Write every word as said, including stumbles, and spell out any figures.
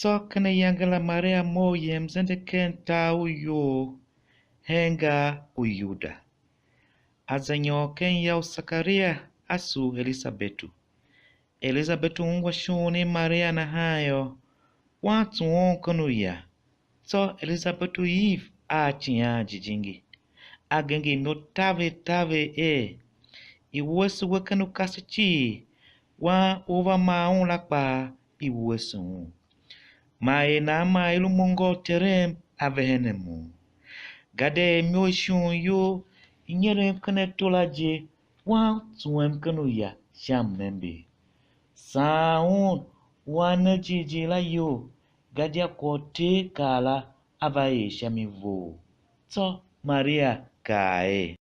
Tsô ken ayange la Maria mough yem zende ken tar u iyol hen gar u Yuda, a za nyôr ken ya u Sakaria, a sugh Elisabetu. Elisabetu ungwa shughun i Maria nahan yô, wan tsuwon ken uya. Tsô Elisabetu iv a Icighan Jijingi, a genger imo taver taver er: I̱ wuese we ken ukase cii, wan u va mar un la kpaa, i̱ wuese un. Man er nan man i lu mo ngô u Terem a vehenen mo. Gadia er imo i shon iyol i nyerem ken ato la je, wan tsuwem ken uya sha mmember. Saan un u a ne jighjigh la iyol, gadia kwagh u Ter kaa la a va er sha mi vough. Tsô Maria kaa er: